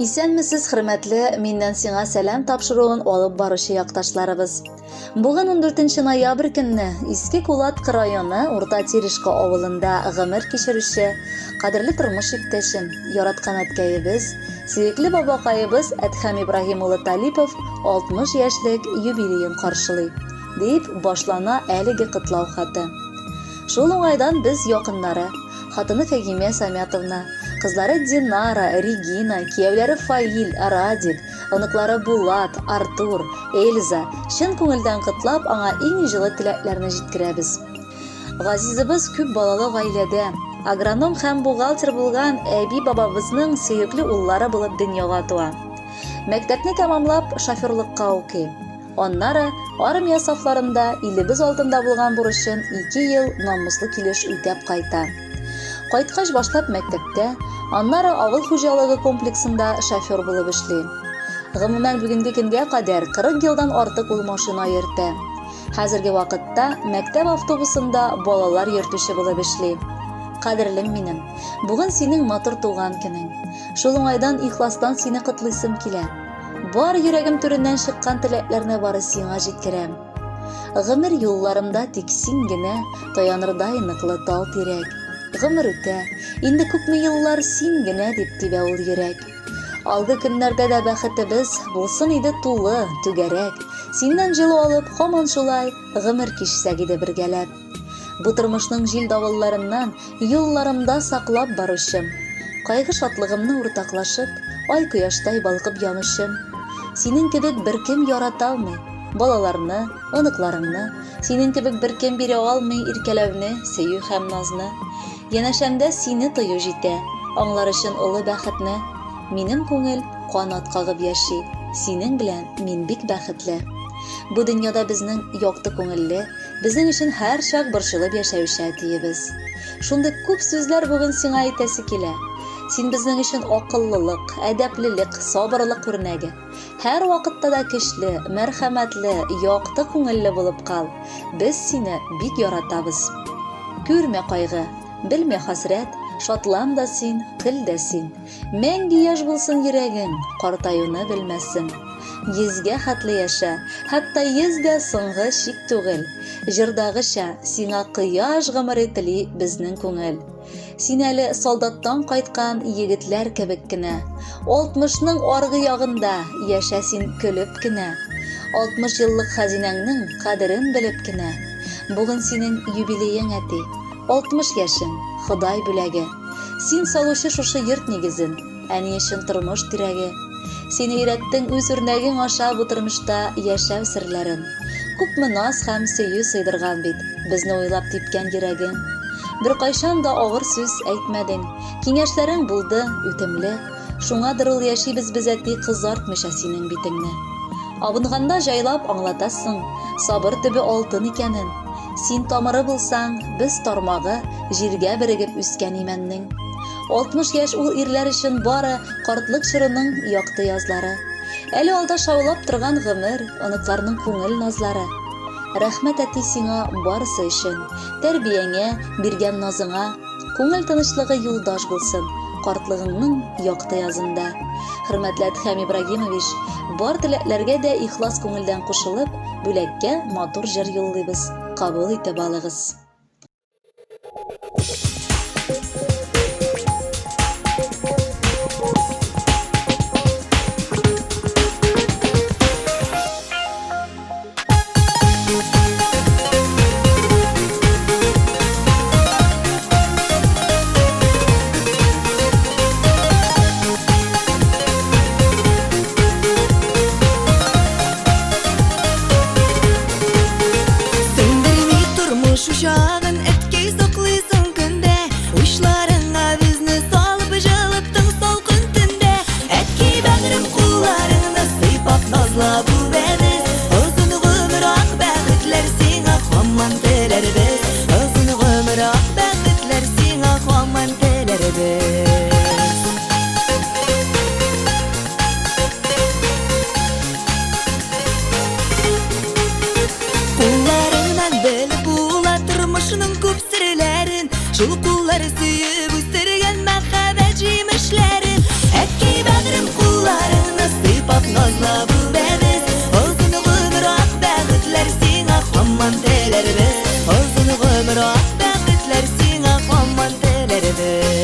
Исәнмесез, хөрмәтле Миннән сиңа сәлам тапшыруын алып баручы якташларыбыз. Бүген 14 ноябрь көнне Иске Кулаткы районы Урта Терешка авылында гомер кичерүче кадерле тормыш иптәшем, яраткан әткәебез, сөекле бабакаебыз Әдһәм Ибраһим улы Талипов 60 яшьлек юбилеен каршылый, дип башлана әлеге котлау хаты. Шул уңайдан без якыннары, хатыны Фәгимә Самятовна, кызлары Динара, Регина, кияүләре Фаил, Радик, оныклары Булат, Артур, Эльза, чын күңелдән котлап, аңа иң җылы теләкләрне җиткерәбез. Газизыбыз күп балалы гаиләдә, агроном һәм бухгалтер булган әби-бабабызның сөекле уллары булып дөньяга туа. Мәктәпне тәмамлап, шоферлыкка укый. Аннары армия сафларында илебез алдында булган бурычын 2 ел намуслы килеш үтәп кайта. Кайткач башлап мәктәптә, аннары авыл хуҗалыгы комплексында шофер булып эшли. Гомумән, бүгенге көнгә кадәр 40 елдан артык ул машина йөртә. Хәзерге вакытта мәктәп автобусында балалар йөртүче булып эшли. Кадерлем минем, бүген синең матур туган көнең. Шул уңайдан ихластан сине котлыйсым килә. Бар йөрәгем түреннән чыккан теләкләрне бары сиңа җиткерәм. Гомер юлларымда тик син генә таянырдай ныклы тал тирәк. Гомер үтә, инде күпме еллар син генә дип тибә ул йөрәк. Алгы көннәрдә дә бәхетебез булсын иде тулы, түгәрәк. Синнән җылы алып, һаман шулай гомер кичсәк иде бергәләп. Бу тормышның җил-давылларыннан юлларымда саклап баручым, кайгы-шатлыгымны уртаклашып, ай-кояштай балкып янучым. Синең кебек беркем ярата алмый балаларны, оныкларыңны, синең кебек беркем бирә алмый иркәләүне, сөю һәм назны. Янәшәмдә сине тою җитә, аңлар өчен олы бәхетне. Минем күңел канат кагып яши, синең белән мин бик бәхетле. Бу дөньяда безнең якты күңелле, Безнең өчен һәрчак борчылып яшәүче әтиебез. Шундый күп сүзләр бүген сиңа әйтәсе килә. Син безнең өчен акыллылык, әдәплелек, сабырлык үрнәге. Һәрвакытта да көчле, мәрхәмәтле, якты күңелле булып кал. Без сине бик яратабыз. Күрмә кайгы, белмә хәсрәт, шатлан да син, көл дә син. Мәңге яшь булсын йөрәгең, картаюны белмәсен. Йөзгә хәтле яшә, хәтта 100 дә соңгы чик түгел. Җырдагыча, сиңа кояш гомере тели безнең күңел. Син әле солдаттан кайткан егетләр кебек кенә. Алтмышның аргы ягында яшә син көлеп кенә. 60 еллык хәзинәңнең кадерен белеп кенә. Бүген синең юбилеең, әти. 60 яшең, Ходай бүләге. Син салучы шушы йорт нигезен, әни өчен тормыш терәге. Син өйрәттең үз үрнәгең аша бу тормышта яшәү серләрен. Күпме наз һәм сөю сыйдырган бит безне уйлап типкән йөрәгең. Беркайчан да авыр сүз әйтмәдең, киңәшләрең булды үтемле. Шуңадыр ул яшибез без әти кызартмыйча синең битеңне. Абынганда җайлап аңлатасың, сабыр төбе алтын икәнен. Син тамыры булсаң, без тармагы, җиргә берегеп үскән имәннең. 60 яшь ул ирләр өчен бары картлык чорының якты язлары. Әле алда шаулап торган гомер, оныкларның күңел назлары. Рәхмәт, әти, сиңа барысы өчен, тәрбияңә, биргән назыңа. Күңел тынычлыгы юлдаш булсын картлыгыңның якты язында. Хөрмәтле Әдһәм Ибрагимович, бар теләкләргә дә ихлас күңелдән кушылып, бүләккә матур җыр юллыйбыз. Кабул итеп алыгыз. Сүндерми тормыш учагын, әткәй саклыйсың көндә. Учларыңа безне салып, җылыттың салкын төндә. Әткәй бәгърем кулларыңны сыйпап, назлап үбәбез. Озын гомер, ак бәхетләр сиңа һаман теләрбез. Озын гомер, ак бәхетләр сиңа һаман теләрбез. Кулларыңнан белеп була тормышның күп серләрен. Шул куллар сөеп үстергән мәхәббәт җимешләрен. Әткәй бәгърем кулларыңнан сыйпап назлап үбәбез. Озын гомер, ак бәхетләр сиңа һаман теләрбез. Озын гомер, ак бәхетләр сиңа һаман теләрбез.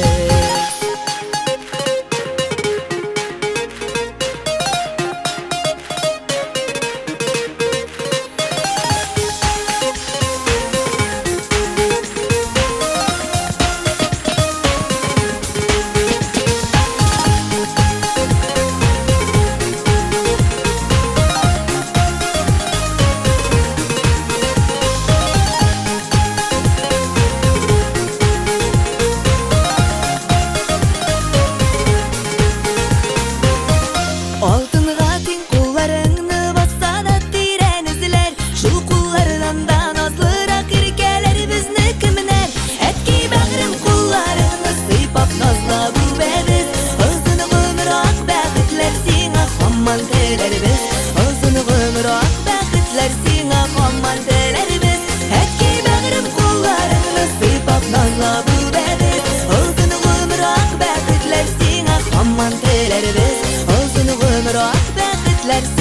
Алтынга тиң кулларыңны басса да тирән эзләр. Шул куллардан да назлырак иркәләр безне кемнәр? Әткәй бәгърем, кулларыңны сыйпап назлап үбәбез. Озын гомер, ак бәхетләр сиңа һаман теләрбез. Озын гомер, ак бәхетләр сиңа һаман теләрбез. Әткәй бәгърем, кулларыңны сыйпап назлап үбәбез. Озын гомер, ак бәхетләр сиңа һаман теләрбез. Озын гомер, ак бәхетләр.